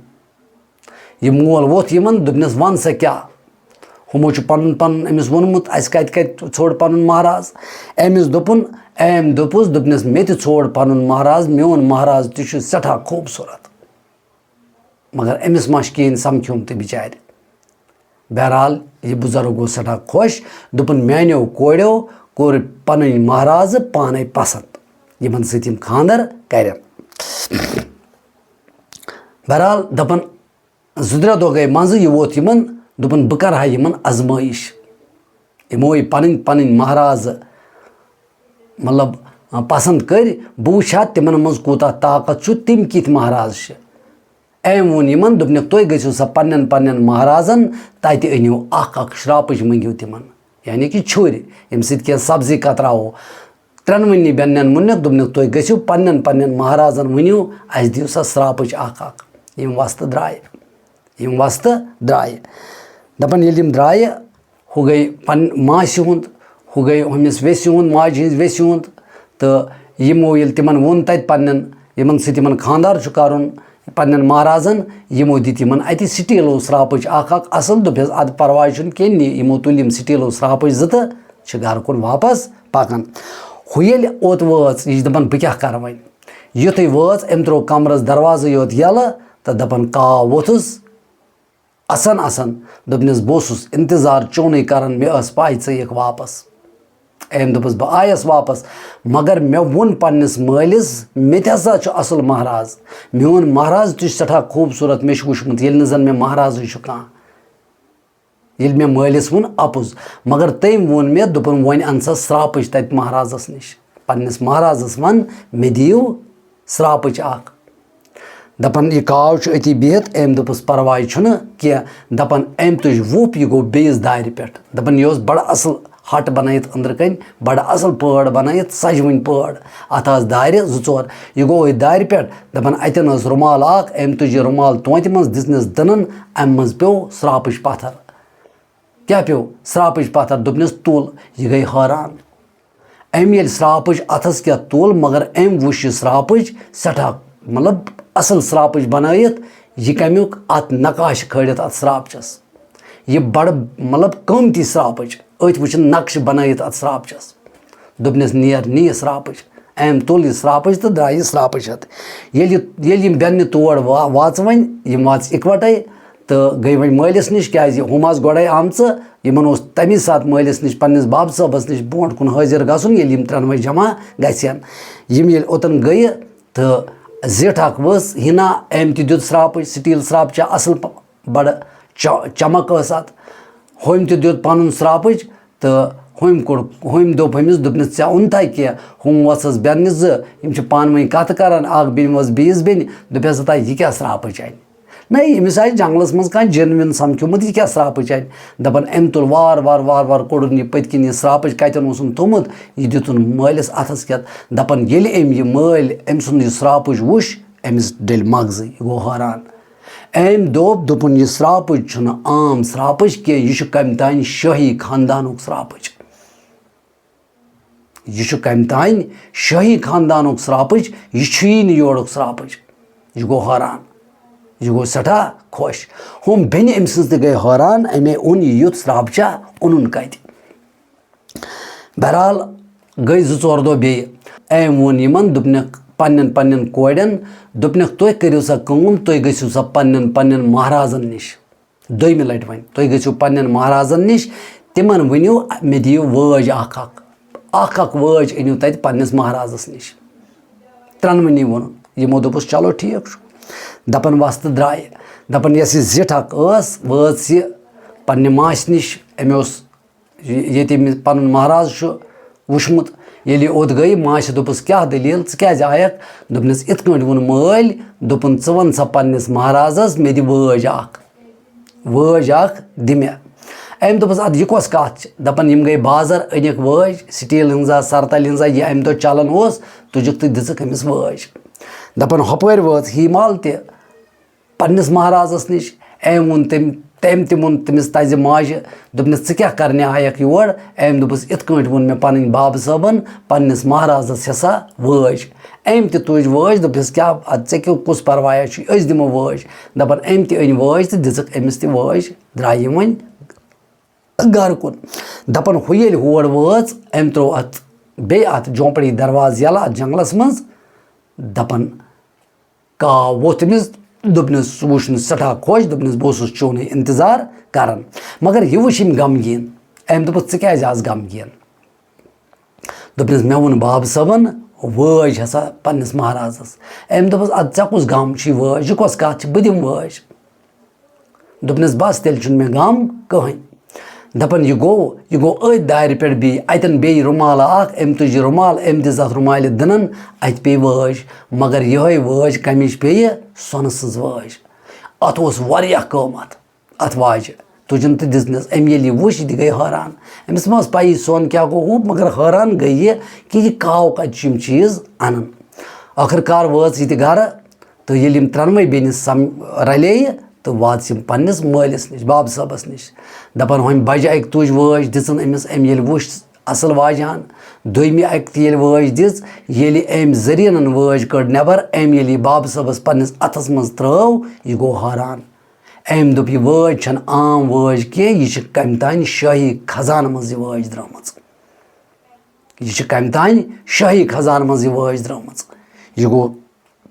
یہِ مول ووٚتھ یِمن، دوٚپنس، "وَن سا کیٛاہ؟ ہُمو چھُ پنُن پنُن أمِس ووٚنمُت، اَسہِ کَتہِ کَتہِ ژھوٚڑ پنُن مہراز؟" أمِس دوٚپُن، أمۍ دوٚپُس، دوٚپنس، "مےٚ تہِ ژھوٚڑ پنُن مہراز، میون مہراز تہِ چھُ سٮ۪ٹھاہ خوٗبصوٗرت، مگر أمِس ما چھُ کِہیٖنۍ سمکھیومُت بِچارِ؟" بہرحال، یہِ بُزرگ گوٚو سٮ۪ٹھاہ خۄش، دوٚپُن، "میٛانیو کورٮ۪و کوٚر پنٕنۍ مہرازٕ پانے پسنٛد، یِمن سۭتۍ یِم خانٛدر کرن۔" بہرحال، دپان، زٕ ترٛےٚ دۄہ گٔے منٛزٕ، یہِ ووت یِمن، دوٚپُن، "بہٕ کرٕ ہا یِمن آزمٲیِش۔ یِمو یہِ پنٕنۍ پنٕنۍ مہرازٕ، مطلب، پسنٛد کٔرۍ، بہٕ وٕچھِ ہا تِمن منٛز کوٗتاہ طاقت چھُ، تِم کِتھۍ مہراز چھِ۔" أمۍ ووٚن یِمن، دوٚپنکھ، "تُہۍ گٔژھِو سا پننٮ۪ن پننٮ۪ن مہرازن، تتہِ أنِو اکھ اکھ شراپٕچ، مٔنگِو تِمن، یعنی کہِ چھُرۍ، ییٚمہِ سۭتۍ کینٛہہ سبزی کتراوو۔" ترٛٮ۪نوٕنی بیٚنٮ۪ن ووٚننکھ، دوٚپنکھ، "تُہۍ گٔژھِو پننٮ۪ن پننٮ۪ن مہرازن ؤنِو، اسہِ دِیِو سا شراپٕچ اکھ اکھ۔" یِم وۄستہٕ درٛایہِ، یِم وۄستہٕ درٛایہِ۔ دپان ییٚلہِ یِم درٛایہِ، ہُہ گٔے پن-، ماسہِ ہُنٛد، ہُہ گٔے ہُمِس ویسہِ ہُنٛد، ماجہِ ہٕنٛزِ ویسہِ ہُنٛد۔ تہٕ یِمو ییٚلہِ تِمن ووٚن تتہِ پننٮ۪ن، یِمن سۭتۍ یِمن خانٛدار چھُ کرُن، پننٮ۪ن مہرازن، یِمو دِتۍ یِمن اتہِ سٹیٖلو شراپٕچ اکھ اکھ اصل، دوٚپہس، "ادٕ پرواے چھُنہٕ کینٛہہ، نہِ یِمو تُلۍ یِم سٹیٖلو شراپٕچ زٕ تہٕ چھِ گرٕ کُن واپس پکان۔" ہُہ ییٚلہِ اوٚت وٲژ، یہِ چھِ دپان، "بہٕ کیٛاہ کرٕ وۄنۍ؟" یُتھُے وٲژ، أمۍ ترٛوو کمرس دروازے یوت یلہٕ تہٕ دپان، کاو ووٚتھُس۔ اسان اسان دوٚپنس، "بہٕ اوسُس انتظار چونُے کران، مےٚ ٲس پاے ژٕ یِکھ واپس۔" أمۍ دوٚپُس، "بہٕ آیس واپس، مگر مےٚ ووٚن پننِس مٲلِس، مےٚ تہِ ہسا چھُ اصل مہراز۔ میون مہراز تہِ چھُ سٮ۪ٹھاہ خوٗبصوٗرت، مےٚ چھُ وٕچھمُت، ییٚلہِ نہٕ زن مےٚ مہرازٕے چھُ کانٛہہ۔" ییٚلہِ مےٚ مٲلِس ووٚن اَپُز، مگر تٔمۍ ووٚن مےٚ، دوٚپُن، "وۄنۍ اَن سا شراپٕچ تَتہِ مہرازَس نِش، پنٛنِس مہرازَس وَن، مےٚ دِیِو شراپٕچ اَکھ۔" دَپان، "یہِ کاو چھُ أتی بِہِتھ۔" أمۍ دوٚپُس، "پَرواے چھُنہٕ کینٛہہ۔" دَپان، أمۍ تُج وُپھ، یہِ گوٚو بیٚیِس دارِ پٮ۪ٹھ۔ دَپان، یہِ اوس بَڑٕ اَصٕل ہَٹ بَنٲیِتھ أنٛدرٕ کَنۍ، بَڑٕ اَصٕل پٲڑ بَنٲیِتھ، سَجوٕنۍ پٲڑ۔ اَتھ آسہٕ دارِ زٕ ژور۔ یہِ گوٚو أتھۍ دارِ پٮ۪ٹھ۔ دَپان، اَتٮ۪ن ٲس رُمال اَکھ، أمۍ تُج یہِ رُمال تونٛتہِ منٛز، دِژنَس دٕنَن، اَمہِ منٛز پیوٚو سرٛاپٕچ پَتھر۔ کیٛاہ پیوٚو؟ سرٛاپٕچ پَتھر۔ دوٚپنَس، "تُل۔" یہِ گٔے حٲران۔ أمۍ ییٚلہِ سرٛاپٕچ اَتھَس کٮ۪تھ تُل، مگر أمۍ وٕچھ یہِ سرٛاپٕچ سٮ۪ٹھاہ، مطلب، اَصٕل سرٛاپٕچ بَنٲیِتھ۔ یہِ کَمیُک؟ اَتھ نقاشہٕ کھٲلِتھ اَتھ سرٛاپچَس۔ یہِ بَڑٕ، مطلب، قۭمتی سرٛاپٕچ۔ أتھۍ وٕچھِن نقشہٕ بَنٲیِتھ اَتھ سرٛاپچَس۔ دوٚپنَس، "نیر، نہِ یہِ سرٛاپٕچ۔" أمۍ تُل یہِ سرٛاپٕچ تہٕ درٛاے یہِ سرٛاپٕچ ہٮ۪تھ۔ ییٚلہِ یہِ، ییٚلہِ یِم بیٚنہِ تور وا-، واژٕ وۄنۍ، یِم واژٕ اِکوَٹَے تہٕ گٔے وۄنۍ مٲلِس نِش، کیٛازِ ہُم آسہٕ گۄڈَے آمژٕ۔ یِمَن اوس تَمی ساتہٕ مٲلِس نِش، پنٛنِس بَب صٲبَس نِش برونٛٹھ کُن حٲضِر گژھُن، ییٚلہِ یِم ترٛٮ۪نوَے جمع گژھن۔ یِم ییٚلہِ اوٚتَن گٔیہِ تہٕ زِٹھ اَکھ ؤژھ، ہِنا، أمۍ تہِ دیُت سرٛاپٕچ، سِٹیٖل سرٛاپہٕ چھےٚ اَصٕل پ-، بَڑٕ چ-، چمک ٲس اَتھ۔ ہُمۍ تہِ دیُت پَنُن سرٛاپٕچ تہٕ ہُمۍ کوٚر، ہُمۍ دوٚپ ہُمِس، دوٚپنَس، "ژےٚ اوٚنتھا کینٛہہ؟" ہُم وَژھَس بیٚنہِ زٕ، یِم چھِ پانہٕ ؤنۍ کَتھٕ کَران، اَکھ بیٚنہِ وَژھ بیٚیِس بیٚنہِ، دوٚپہَس، "ہتا یہِ کیٛاہ سرٛاپٕچ اَنہِ؟" نہ، ییٚمِس آسہِ جنٛگلَس منٛز کانٛہہ genuine سَمکھیومُت، یہِ کیٛاہ سرٛاپٕچ اَنہِ؟ دَپان، أمۍ تُل وار وار، وار وار کوٚڑُن یہِ پٔتۍ کِنۍ یہِ سرٛاپٕچ کَتٮ۪ن اوسُن تھوٚمُت، یہِ دیُتُن مٲلِس اَتھَس کٮ۪تھ۔ دَپان، ییٚلہِ أمۍ یہِ مٲلۍ، أمۍ سُنٛد یہِ سرٛاپٕچ وُچھ، أمِس ڈٔلۍ مغزٕے، یہِ گوٚو حٲران۔ أمۍ دوٚپ، دوٚپُن، "یہِ سرٛاپٕچ چھُنہٕ عام سرٛاپٕچ کینٛہہ، یہِ چھُ کَمہِ تانۍ شٲہی خاندانُک سرٛاپٕچ۔ یہِ چھُ کَمہِ تانۍ شٲہی خاندانُک سرٛاپٕچ، یہِ چھُیی نہٕ یورُک سرٛاپٕچ۔" یہِ گوٚو حٲران، یہِ گوٚو سٮ۪ٹھاہ خۄش۔ ہُم بیٚنہِ أمۍ سٕنٛز تہِ گٔے حٲران، أمۍ اوٚن یہِ یُتھ سرٛاپچا، اوٚنُن کَتہِ؟ بہرحال، گٔے زٕ ژور دۄہ بیٚیہِ۔ أمۍ ووٚن یِمَن، دوٚپنَکھ پنٛنٮ۪ن پنٛنٮ۪ن کورٮ۪ن، دوٚپنَکھ، "تُہۍ کٔرِو سا کٲم، تُہۍ گٔژھِو سا پنٛنٮ۪ن پنٛنٮ۪ن مہرازَن نِش دوٚیمہِ لَٹہِ وۄنۍ۔ تُہۍ گٔژھِو پنٛنٮ۪ن مہرازَن نِش، تِمَن ؤنِو، مےٚ دِیِو وٲج اَکھ اَکھ، اَکھ اَکھ وٲج أنِو تَتہِ پنٛنِس مہرازَس نِش۔" ترٛٮ۪نوٕنی ووٚنُن۔ یِمو دوٚپُس، "چلو، ٹھیٖک چھُ۔" دَپان وۄستہٕ درٛایہِ۔ دَپان یۄس یہِ زِٹھ اَکھ ٲس، وٲژ یہِ پنٛنہِ ماسہِ نِش۔ أمۍ اوس یہِ-، ییٚتہِ أمِس پَنُن مہراز چھُ وٕچھمُت۔ ییٚلہِ یہِ اوٚت گٔے، ماسہِ دوٚپُس، "کیٛاہ دٔلیٖل؟ ژٕ کیٛازِ آیَکھ؟" دوٚپنَس، "یِتھ کٲٹھۍ ووٚن مٲلۍ، دوٚپُن، 'ژٕ وَن سا پنٛنِس مہرازَس، مےٚ دِ وٲج اَکھ، وٲج اَکھ دِ مےٚ.'" أمۍ دوٚپُس، "اَدٕ یہِ کۄس کَتھ چھِ؟" دَپان، یِم گٔے بازر، أنِکھ وٲج، سِٹیٖل ہِنٛز ہا، سَرتَل ہِنٛز ہا، یہِ اَمہِ دۄہ چَلان اوس، تُجِکھ تہٕ دِژٕکھ أمِس وٲج۔ دَپان، ہۄپٲرۍ وٲژ ہی مال تہِ پنٛنِس مہرازَس نِش۔ أمۍ ووٚن تٔمۍ، تٔمۍ تہِ ووٚن تٔمِس تَزِ ماجہِ، دوٚپنَس، "ژٕ کیٛاہ کَرنہِ آیَکھ یور؟" أمۍ دوٚپُس، "یِتھ کٲٹھۍ ووٚن مےٚ پنٕنۍ بابہٕ صٲبَن، پنٛنِس مہرازَس ہٮ۪سا وٲج۔" أمۍ تہِ تُج وٲج، دوٚپنَس، "کیٛاہ، اَدٕ ژےٚ کیٛاہ، کُس پَروایا چھُے، أسۍ دِمو وٲج۔" دَپان أمۍ تہِ أنۍ وٲج تہٕ دِژٕکھ أمِس تہِ وٲج، درٛایہِ یِم وۄنۍ گَرٕ کُن۔ دَپان ہُہ ییٚلہِ ہور وٲژ، أمۍ ترٛوو اَتھ بیٚیہِ اَتھ جھونپڑی دروازٕ یَلہٕ اَتھ جنٛگلَس منٛز۔ دَپان کاو ووٚتھ أمِس، دوٚپنَس، سُہ وُچھ نہٕ سٮ۪ٹھاہ خۄش، دوٚپنَس، "بہٕ اوسُس چونُے اِنتظار کَران۔" مگر یہِ وٕچھ أمۍ غمگیٖن۔ أمۍ دوٚپُس، "ژٕ کیٛازِ آز غمگیٖن؟" دوٚپنَس، "مےٚ ووٚن بابہٕ صٲبَن، وٲج ہسا پنٛنِس مہرازَس۔" أمۍ دوٚپُس، "اَدٕ ژےٚ کُس غم چھُے وٲج؟ یہِ کۄس کَتھ چھِ؟ بہٕ دِمہٕ وٲج۔" دوٚپنَس، "بَس، تیٚلہِ چھُنہٕ مےٚ غم کٕہٕنۍ۔" دَپان، یہِ گوٚو، یہِ گوٚو أتھۍ دارِ پٮ۪ٹھ بیٚیہِ، اَتٮ۪ن بیٚیہِ رُمالہٕ اَکھ، أمۍ تُج یہِ رُمال، أمۍ دِژ اَتھ رُمالہِ دٕنَن، اَتہِ پیٚیہِ وٲج۔ مگر یِہوٚے وٲج کَمِچ پیٚیہِ؟ سۄنہٕ سٕنٛز وٲج۔ اَتھ اوس واریاہ قۭمَتھ، اَتھ واجہِ۔ تُجِن تہٕ دِژنَس۔ أمۍ ییٚلہِ یہِ وٕچھ، یہِ تہِ گٔے حٲران۔ أمِس ما ٲس پَیی سۄن کیٛاہ گوٚو ہُہ، مگر حٲران گٔے یہِ کہِ یہِ کاو کَتہِ چھُ یِم چیٖز اَنان۔ ٲخٕر کار وٲژ یہِ تہِ گَرٕ، تہٕ ییٚلہِ یِم ترٛٮ۪نوَے بیٚنہِ سَم-، رَلییہِ، تہٕ وٲژ یِم پنٛنِس مٲلِس نِش، بابہٕ صٲبَس نِش۔ دَپان، ہُمہِ بَجہِ اَکہِ تُج وٲج دِژٕن أمِس، أمۍ ییٚلہِ وٕچھ اَصٕل واجہِ ہَن، دوٚیمہِ اَکہِ تہِ ییٚلہِ وٲج دِژ، ییٚلہِ أمۍ زٔریٖنَن وٲج کٔڑ نٮ۪بَر، أمۍ ییٚلہِ یہِ بابہٕ صٲبَس پنٛنِس اَتھَس منٛز ترٛٲو، یہِ گوٚو حٲران۔ أمۍ دوٚپ، "یہِ وٲج چھَنہٕ عام وٲج کینٛہہ، یہِ چھِ کَمہِ تانۍ شٲہی خزانہٕ منٛز یہِ وٲج درٛامٕژ۔ یہِ چھِ کَمہِ تانۍ شٲہی خزانہٕ منٛز یہِ وٲج درٛامٕژ۔" یہِ گوٚو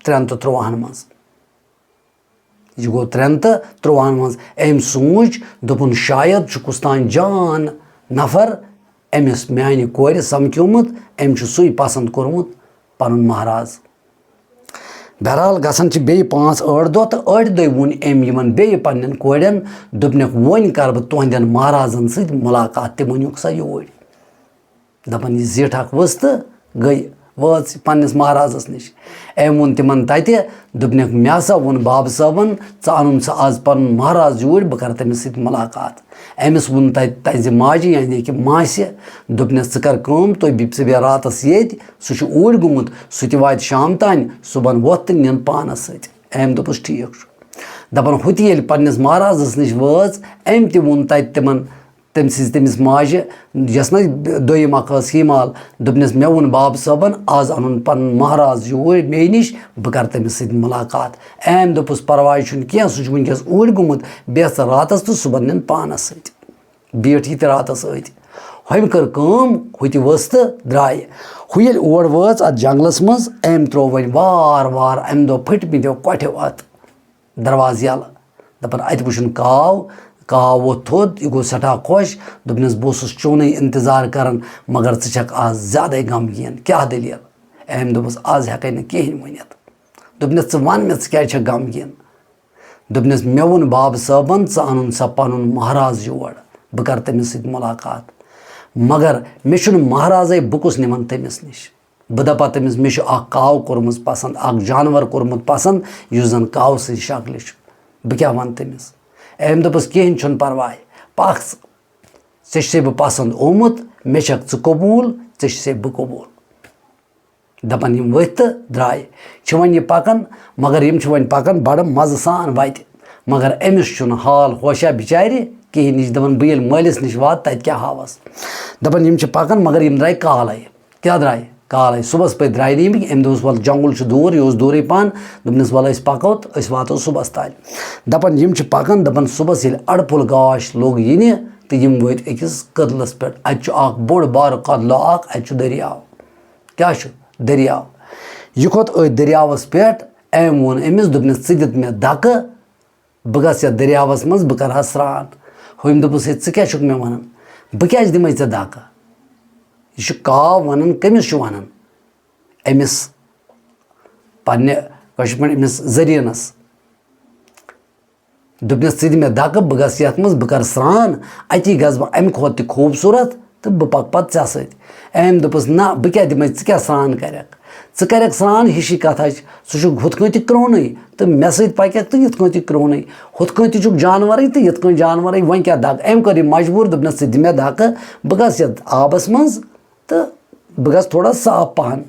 ترٛٮ۪ن تہٕ تُرٛواہَن منٛز۔ یہِ گوٚو ترٛٮ۪ن تہٕ تُرٛواہَن منٛز۔ أمۍ سوٗنٛچ، دوٚپُن، "شاید چھُ کُس تام جان نفر أمِس میٛانہِ کورِ سَمکھیومُت، أمۍ چھُ سُے پَسنٛد کوٚرمُت پَنُن مہراز۔" بہرحال، گژھان چھِ بیٚیہِ پانٛژھ ٲٹھ دۄہ، تہٕ ٲٹھِ دۄہہِ ووٚن أمۍ یِمَن بیٚیہِ پنٛنٮ۪ن کورٮ۪ن، دوٚپنَکھ، "وۄنۍ کَرٕ بہٕ تُہٕنٛدٮ۪ن مہرازَن سۭتۍ مُلاقات، تِم أنِوکھ سا یوٗرۍ۔" دَپان، یہِ زِٹھ اَکھ ؤژھ تہٕ گٔے۔ وٲژ پننِس مہرازس نِش۔ أمۍ ووٚن تِمن تتہِ، دوٚپنکھ، "مےٚ ہسا ووٚن بابہٕ صٲبن، ژٕ انُن سا از پنُن مہراز یوٗرۍ، بہٕ کرٕ تٔمِس سۭتۍ مُلاقات۔" أمِس ووٚن تتہِ تتہِ زِ ماجہِ، یعنی کہِ ماسہِ، دوٚپنس، "ژٕ کر کٲم، تُہۍ بہِ-، ژٕ بیٚہہ راتس ییٚتۍ، سُہ چھُ اوٗرۍ گوٚمُت، سُہ تہِ واتہِ شام تانۍ، صُبحن وۄتھ تہٕ نِن پانس سۭتۍ۔" أمۍ دوٚپُس، "ٹھیٖک چھُ۔" دپان، ہُتہِ ییٚلہِ پننِس مہرازس نِش وٲژ، أمۍ تہِ ووٚن تتہِ تِمن، تٔمۍ سٕنٛزِ، تٔمِس ماجہِ، یۄس نہ دوٚیِم اکھ ٲس ہیٖمال، دوٚپنس، "مےٚ ووٚن بابہٕ صٲبن آز انُن پنُن مہراز یوٗرۍ مے نِش، بہٕ کرٕ تٔمِس سۭتۍ مُلاقات۔" أمۍ دوٚپُس، "پرواے چھُنہٕ کینٛہہ، سُہ چھُ وٕنکیٚس اوٗرۍ گوٚمُت، بیٚہہ ژٕ راتس تہٕ صُبحن نِن پانس سۭتۍ۔" بیٖٹھ یہِ تہِ راتس أتۍ۔ ہُمۍ کٔر کٲم، ہُہ تہِ ؤژھ تہٕ درٛاے۔ ہُہ ییٚلہِ اور وٲژ اتھ جنگلس منٛز، أمۍ ترٛوو وۄنۍ وار وار، امہِ دۄہ پھٔٹۍ مٕتیو کۄٹھیو اتھ دروازٕ یَلہٕ۔ دَپان، اَتہِ وٕچھُن کاو، کاو ووٚتھ تھوٚد، یہِ گوٚو سٮ۪ٹھاہ خۄش۔ دوٚپنَس، "بہٕ اوسُس چونُے اِنتظار کَران، مگر ژٕ چھَکھ آز زیادَے غمگیٖن۔ کیٛاہ دٔلیٖل؟" أمۍ دوٚپُس، "آز ہٮ۪کَے نہٕ کِہیٖنۍ ؤنِتھ۔" دوٚپنَس، "ژٕ وَن مےٚ، ژٕ کیٛازِ چھَکھ غمگیٖن؟" دوٚپنَس، "مےٚ ووٚن بابہٕ صٲبَن، ژٕ اَنُن سا پَنُن مہراز یور، بہٕ کَرٕ تٔمِس سۭتۍ مُلاقات۔ مگر مےٚ چھُنہٕ مہرازَے، بہٕ کُس نِمَن تٔمِس نِش؟" بہٕ دَپہٕ تٔمِس، "مےٚ چھُ اَکھ کاو کوٚرمُت پَسنٛد، اَکھ جانوَر کوٚرمُت پَسنٛد، یُس زَن کاو سٕنٛزِ شکلہِ چھُ۔" بہٕ کیٛاہ وَنہٕ تٔمِس؟ أمۍ دوٚپُس، "کِہیٖنۍ چھُنہٕ پَرواے، پَکھ ژٕ۔ ژےٚ چھُسے بہٕ پَسنٛد آمُت، مےٚ چھَکھ ژٕ قبوٗل، ژےٚ چھُسے بہٕ قبوٗل۔" دَپان یِم ؤتھۍ تہٕ درٛاے۔ چھِ وۄنۍ یہِ پَکان، مگر یِم چھِ وۄنۍ پَکان بَڑٕ مَزٕ سان وَتہِ۔ مگر أمِس چھُنہٕ حال ہوشا بِچارِ کِہیٖنۍ۔ یہِ چھِ دَپان، "بہٕ ییٚلہِ مٲلِس نِش واتہٕ، تَتہِ کیٛاہ ہاوَس؟" دَپان یِم چھِ پَکان، مگر یِم درٛاے کالَے۔ کیٛاہ درٛاے؟ کالَے۔ صُبحَس پٔتۍ درٛاے نہٕ یِم۔ أمۍ دوٚپُس، "وَلہٕ، جنٛگُل چھُ دوٗر، یہِ اوس دوٗرٕے پَہَن۔" دوٚپنَس، "وَلہٕ، أسۍ پَکو تہٕ أسۍ واتو صُبحَس تانۍ۔" دَپان یِم چھِ پَکان، دَپان صُبحَس ییٚلہِ اَڑٕ پھوٚل گاش لوٚگ یِنہِ تہٕ یِم وٲتۍ أکِس کٔدلَس پٮ۪ٹھ۔ اَتہِ چھُ اَکھ بوٚڑ بارٕ کٔدلہٕ اَکھ، اَتہِ چھُ دٔریاو۔ کیٛاہ چھُ؟ دٔریاو۔ یہِ کھوٚت أتھۍ دٔریاوَس پٮ۪ٹھ۔ أمۍ ووٚن أمِس، دوٚپنَس، "ژٕ دِتھ مےٚ دَکہٕ، بہٕ گژھٕ یَتھ دٔریاوَس منٛز، بہٕ کَرٕ ہا سرٛان۔" ہُمۍ دوٚپُس، "ہے، ژٕ کیٛاہ چھُکھ مےٚ وَنان؟ بہٕ کیٛازِ دِمَے ژےٚ دَکہٕ؟" یہِ چھُ کاو وَنان، کٔمِس چھُ وَنان؟ أمِس پنٛنہِ کٲشِر پٲٹھۍ أمِس زٔریٖنَس۔ دوٚپنَس، "ژٕ دِ مےٚ دَکہٕ، بہٕ گژھٕ یَتھ منٛز، بہٕ کَرٕ سرٛان، اَتی گژھٕ بہٕ اَمہِ کھۄتہٕ تہِ خوٗبصوٗرت تہٕ بہٕ پَکہٕ پَتہٕ ژےٚ سۭتۍ۔" أمۍ دوٚپُس، "نہ، بہٕ کیٛاہ دِمَے، ژٕ کیٛاہ سرٛان کَرَکھ؟ ژٕ کَرَکھ سرٛان، ہِشی کَتھا چھِ، ژٕ چھُکھ ہُتھ کٔنۍ تہِ کرٛونٕے تہٕ مےٚ سۭتۍ پَکَکھ تہٕ یِتھ کٔنۍ تہِ کرٛونٕے، ہُتھ کٔنۍ تہِ چھُکھ جانوَرٕے تہٕ یِتھ کٔنۍ جانوَرٕے، وۄنۍ کیٛاہ دَگ؟" أمۍ کٔر یہِ مجبوٗر، دوٚپنَس، "ژٕ دِ مےٚ دَکہٕ، بہٕ گژھٕ یَتھ آبَس منٛز تہٕ بہٕ گژھٕ تھوڑا صاف پَہَن۔"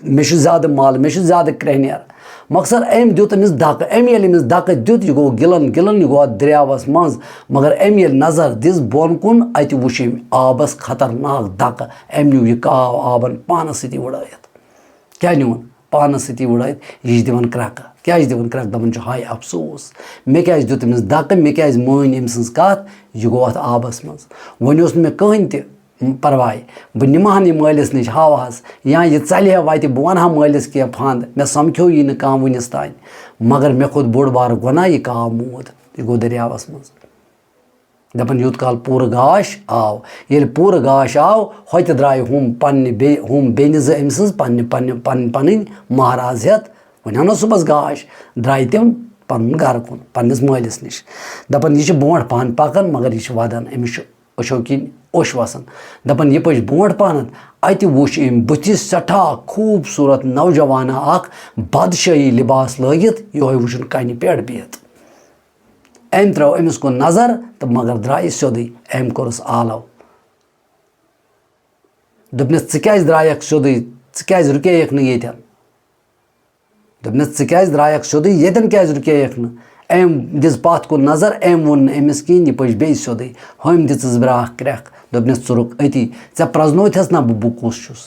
مےٚ چھُ زیادٕ مَل، مےٚ چھُ زیادٕ کرٛیٚہنیر۔ مۄخصر أمۍ دیُت أمِس دَکہٕ۔ أمۍ ییٚلہِ أمِس دَکہٕ دیُت، یہِ گوٚو گِلَن گِلَن، یہِ گوٚو اَتھ دٔریاوَس منٛز۔ مگر أمۍ ییٚلہِ نظر دِژ بۄن کُن، اَتہِ وُچھ أمۍ آبَس خطرناک دَکہٕ۔ أمۍ نیوٗ یہِ کاو آبَن پانَس سۭتی وُڑٲیِتھ۔ کیٛاہ نیوٗن؟ پانَس سۭتی وُڑٲیِتھ۔ یہِ چھِ دِوان کرٛٮ۪کہٕ۔ کیٛازِ دِوان کرٛٮ۪کہٕ؟ دَپان چھُ، "ہاے افسوس، مےٚ کیٛازِ دیُت أمِس دَکہٕ، مےٚ کیٛازِ مٲنۍ أمۍ سٕنٛز کَتھ؟" یہِ گوٚو اَتھ آبَس منٛز۔ وۄنۍ اوس نہٕ مےٚ کٕہٕنۍ تہِ پرواے، بہٕ نِمہٕ ہن یہِ مٲلِس نِش، ہاوہس، یا یہِ ژلہِ ہا وتہِ، بہٕ ونہٕ ہا مٲلِس کینٛہہ پھنٛد، مےٚ سمکھیوو یہِ نہٕ کانٛہہ وُنِس تانۍ، مگر مےٚ کھوٚت بوٚڑ بارٕ گۄناہ، یہِ کاو موٗد، یہِ گوٚو دٔریاوس منٛز۔ دپان، یوٗت کال پوٗرٕ گاش آو، ییٚلہِ پوٗرٕ گاش آو، ہوٚتہِ درٛاے ہُم پننہِ بیٚیہِ، ہُم بیٚنہِ زٕ أمۍ سٕنٛز، پننہِ، پننہِ، پنٕنۍ، پنٕنۍ مہراز ہٮ۪تھ، وۄنۍ انو صُبحس گاش، درٛاے تِم پنُن گرٕ کُن، پننِس مٲلِس نِش۔ دپان، یہِ چھِ برونٛٹھ پہن پکان، مگر یہِ چھِ ودان، أمِس چھُ أچھو کِنۍ اوٚش وَسان۔ دَپان، یہِ پٔچ برونٛٹھ پَہنَتھ، اَتہِ وُچھ أمۍ بٕتھِ سٮ۪ٹھاہ خوٗبصوٗرت نوجوانہ اکھ بادشٲہی لباس لٲگِتھ، یِہوٚے وُچھُن کَنہِ پٮ۪ٹھ بِہِتھ۔ أمۍ ترٛٲو أمِس کُن نظر تہٕ مگر درٛایہِ سیوٚدُے۔ أمۍ کوٚرُس آلو۔ دوٚپنَس، "ژٕ کیٛازِ درٛایَکھ سیوٚدُے؟ ژٕ کیٛازِ رُکییَکھ نہٕ ییٚتٮ۪ن؟" دوٚپنَس، "ژٕ کیٛازِ درٛایَکھ سیوٚدُے؟ ییٚتٮ۪ن کیٛازِ رُکییَکھ نہٕ؟" أمۍ دِژ پَتھ کُن نظر، أمۍ ووٚن نہٕ أمِس کِہیٖنۍ، یہِ پٔچ بیٚیہِ سیوٚدُے۔ ہُمۍ دِژٕس بیٛاکھ کرٛٮ۪کھ، دوٚپنَس، "ژٕ رُک أتی، ژےٚ پرٛزنوتھَس نا بہٕ، بہٕ کُس چھُس؟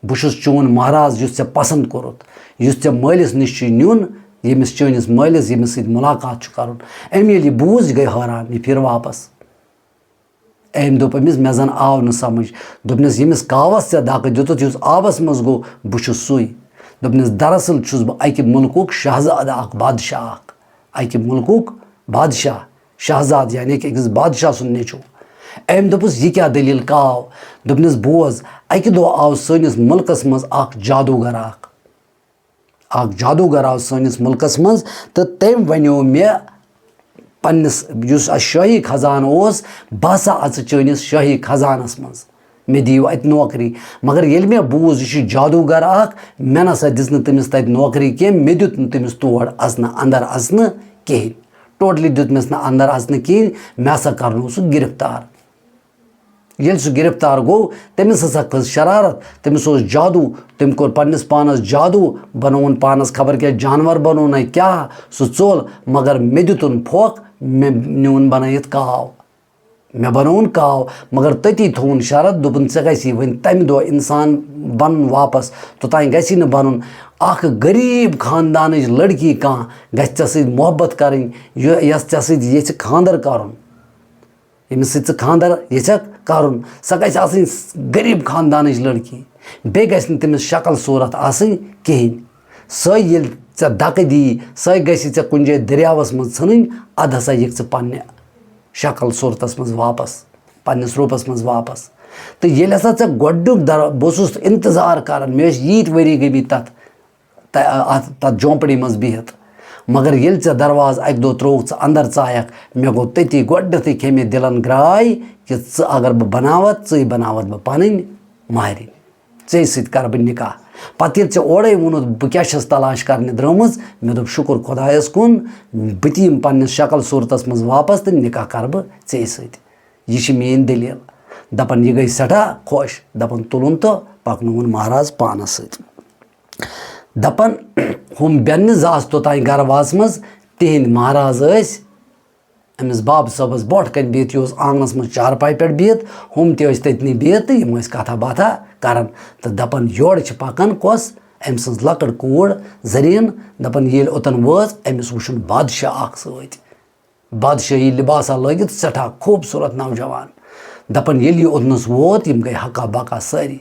بہٕ چھُس چون مہراز، یُس ژےٚ پَسنٛد کوٚرُتھ، یُس ژےٚ مٲلِس نِش چھُے نیُن، ییٚمِس چٲنِس مٲلِس، ییٚمِس سۭتۍ مُلاقات چھُ کَرُن۔" أمۍ ییٚلہِ یہِ بوٗز، یہِ گٔے حٲران، یہِ پھِر واپَس۔ أمۍ دوٚپ أمِس، "مےٚ زَن آو نہٕ سَمٕجھ۔" دوٚپنَس، "ییٚمِس کاوَس ژےٚ دَکہٕ دیُتُتھ، یُس آبَس منٛز گوٚو، بہٕ چھُس سُے۔" دوٚپنَس، "دراصل چھُس بہٕ اَکہِ مُلکُک شہزادٕ اَکھ، بادشاہ اَکھ، اَکہِ مُلکُک بادشاہ، شہزادٕ، یعنی کہِ أکِس بادشاہ سُنٛد نیٚچوٗ۔" أمۍ دوٚپُس، "یہِ کیٛاہ دٔلیٖل کاو؟" دوٚپنَس، "بوز، اَکہِ دۄہ آو سٲنِس مُلکَس منٛز اَکھ جادوٗگر اَکھ۔" اکھ جادوگر آو سٲنِس مُلکَس منٛز تہٕ تٔمۍ وَنیو مےٚ پنٛنِس، یُس اَسہِ شٲہی خزانہٕ اوس، بہٕ ہسا اَژٕ چٲنِس شٲہی خزانَس منٛز۔ مےٚ دِیِو اَتہِ نوکری۔ مگر ییٚلہِ مےٚ بوٗز، یہِ چھُ جادوٗگر اَکھ، مےٚ نہ سا دِژ نہٕ تٔمِس تَتہِ نوکری کینٛہہ، مےٚ دیُت نہٕ تٔمِس تور اَژنہٕ، اَندَر اَژنہٕ کِہیٖنۍ۔ ٹوٹلی دیُت مےٚ نہٕ اَندَر اَژنہٕ کِہیٖنۍ، مےٚ ہسا کَرنوو سُہ گِرفتار۔ ییٚلہِ سُہ گِرفتار گوٚو، تٔمِس ہسا کھٔژ شرارت، تٔمِس اوس جادوٗ، تٔمۍ کوٚر پنٛنِس پانَس جادوٗ، بنووُن پانَس خبر کیٛاہ جانوَر بنوو نہ کیٛاہ، سُہ ژوٚل، مگر مےٚ دیُتُن پھۄکھ، مےٚ نیوٗن بنٲیِتھ کاو۔ مےٚ بنووُن کاو، مگر تٔتی تھووُن شرط، دوٚپُن، "ژےٚ گژھی وۄنۍ تَمہِ دۄہ اِنسان بنُن واپس، توٚتام گژھی نہٕ بنُن اکھ غریٖب خاندانٕچ لڑکی کانٛہہ گژھِ ژےٚ سۭتۍ محبت کرٕنۍ، یۄ-، یۄس ژےٚ سۭتۍ یژھِ خانٛدر کرُن، ییٚمِس سۭتۍ ژٕ خانٛدر یژھکھ کرُن، سۄ گژھِ آسٕنۍ غریٖب خاندانٕچ لڑکی، بیٚیہِ گژھِ نہٕ تٔمِس شکل صوٗرت آسٕنۍ کِہیٖنۍ۔ سۄے ییٚلہِ ژےٚ دَکہٕ دی، سۄے گژھِ ژےٚ کُنہِ جایہِ دٔریاوَس منٛز ژھٕنٕنۍ، اَدٕ ہسا یِکھ ژٕ پنٛنہِ شکل صوٗرتَس منٛز واپس، پنٛنِس روٗپَس منٛز واپس۔" تہٕ ییٚلہِ ہسا ژےٚ گۄڈٕنیُک در-، بہٕ اوسُس اِنتظار کران، مےٚ ٲسۍ ییٖتۍ ؤری گٔمٕتۍ تَتھ، تَ-، اَتھ، تَتھ جھونپڑی منٛز بِہِتھ، مگر ییٚلہِ ژےٚ دروازٕ اَکہِ دۄہ ترٛووُکھ، ژٕ اَندَر ژایَکھ، مےٚ گوٚو تٔتی گۄڈٕنٮ۪تھٕے کھے مےٚ دِلَن گرٛاے کہِ ژٕ اگر بہٕ بناوَتھ، ژٕے بناوَتھ بہٕ پَنٕنۍ مہرِنۍ۔ ژےٚ سۭتۍ کَرٕ بہٕ نِکاح۔ پَتہٕ ییٚلہِ ژےٚ اورَے ووٚنُتھ، بہٕ کیٛاہ چھَس تلاش کَرنہِ درٛٲمٕژ، مےٚ دوٚپ، "شُکُر خۄدایَس کُن، بہٕ تہِ یِمہٕ پنٛنِس شکل صوٗرتَس منٛز واپَس تہٕ نِکاح کَرٕ بہٕ ژےٚ سۭتۍ۔" یہِ چھِ میٛٲنۍ دٔلیٖل۔ دَپان، یہِ گٔے سٮ۪ٹھاہ خۄش۔ دَپان، تُلُن تہٕ پَکنووُن مہراز پانَس سۭتۍ۔ دَپان، ہُم بیٚنہِ زٕ آسہٕ توٚتام گَرٕ واژمٕژ، تِہِنٛدۍ مہراز ٲسۍ أمِس بابہٕ صٲبَس برونٛٹھ کَنہِ بِہِتھ، یہِ اوس آنٛگنَس منٛز چارپایہِ پٮ۪ٹھ بِہِتھ، ہُم تہِ ٲسۍ تٔتنٕے بِہِتھ تہٕ یِم ٲسۍ کَتھا باتھا کَران۔ تہٕ دَپان، یورٕ چھِ پَکان کۄس؟ أمۍ سٕنٛز لۄکٕٹ کوٗر زٔریٖن۔ دَپان، ییٚلہِ اوٚتَن وٲژ، أمِس وٕچھُن بادشاہ اَکھ سۭتۍ، بادشٲہی لِباسا لٲگِتھ، سٮ۪ٹھاہ خوٗبصوٗرت نوجوان۔ دَپان، ییٚلہِ یہِ اوٚتنَس ووت، یِم گٔے ہکا بکا سٲری۔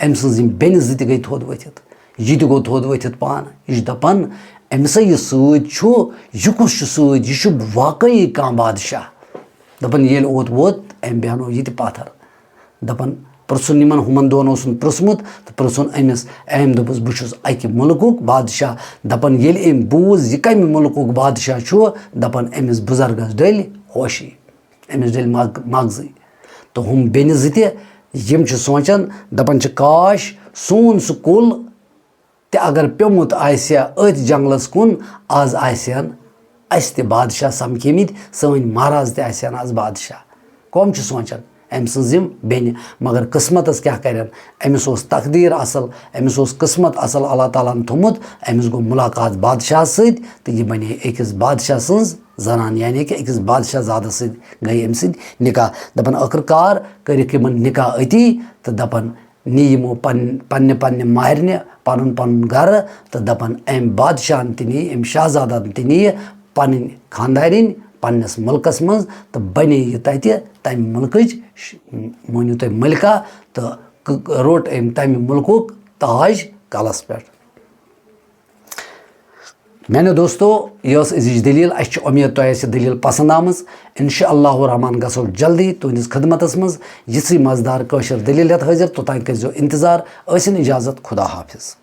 أمۍ سٕنٛز یِم بیٚنہِ زٕ تہِ گٔے تھوٚد ؤتھِتھ، یہِ تہِ گوٚو تھوٚد ؤتھِتھ پانہٕ۔ یہِ چھُ دَپان، أمِس ہا یہِ سۭتۍ چھُ، یہِ کُس چھُ سۭتۍ؟ یہِ چھُ واقعی کانٛہہ بادشاہ۔ دَپان، ییٚلہِ اوت ووت، أمۍ بیٚہنوو یہِ تہِ پَتھر۔ دَپان، پرٛژھُن یِمَن، ہُمَن دۄن اوسُن پرٛژھمُت تہٕ پرٛژھُن أمِس۔ أمۍ دوٚپُس، بہٕ چھُس اَکہِ مُلکُک بادشاہ۔ دَپان، ییٚلہِ أمۍ بوٗز، یہِ کَمہِ مُلکُک بادشاہ چھُ، دَپان، أمِس بُزرگَس ڈٔلۍ ہوشی، أمِس ڈٔلۍ مَگ-، مَغزٕے۔ تہٕ ہُم بیٚنہِ زٕ تہِ، یِم چھِ سونٛچان، دَپان چھِ، کاش، سون سُہ کُل تہِ اگر پیوٚمُت آسہِ ہا أتھۍ جنگلس کُن، از آسہِ ہن اسہِ تہِ بادشاہ سمکھیمٕتۍ، سٲنۍ مہراز تہِ آسہِ ہن از بادشاہ۔ کۄم چھِ سونٛچان؟ أمۍ سٕنٛز یِم بیٚنہِ۔ مگر قٕسمتس کیٛاہ کرن؟ أمِس اوس تقدیٖر اصل، أمِس اوس قٕسمت اصل اللہ تعالیٰ ہن تھوٚمُت۔ أمِس گوٚو مُلاقات بادشاہس سۭتۍ تہٕ یہِ بنے أکِس بادشاہ سٕنٛز زنان، یعنی کہِ أکِس بادشاہ زادس سۭتۍ گٔے أمۍ سٕنٛدۍ نکاح۔ دپان، ٲخٕر کار کٔرِکھ یِمن نکاح أتی تہٕ دپان، نی یِمو پن-، پننہِ پننہِ ماہرنہِ پنُن پنُن گرٕ تہٕ دپان، أمۍ بادشاہن تہِ نی، أمۍ شاہزادن تہِ نی پنٕنۍ خاندارِنۍ پننِس مُلکس منٛز تہٕ بنے یہِ تتہِ تمہِ مُلکٕچ ش-، مٲنِو تُہۍ ملکہ تہٕ ک-، روٚٹ أمۍ تمہِ مُلکُک تاج کلس پٮ۪ٹھ۔ میانیو دوستو، یہِ ٲس أزِچ دٔلیٖل۔ اَسہِ چھِ اُمید تۄہہِ آسہِ یہِ دٔلیٖل پسنٛد آمٕژ۔ انشاء اللہ الرحمن گژھو جلدی تُہنٛدِس خدمتس منٛز یِژھٕے مزٕدار کٲشِر دٔلیٖل ہٮ۪تھ حٲضِر۔ توٚتام کٔرۍزیو انتظار۔ ٲسِن اجازت۔ خدا حافظ۔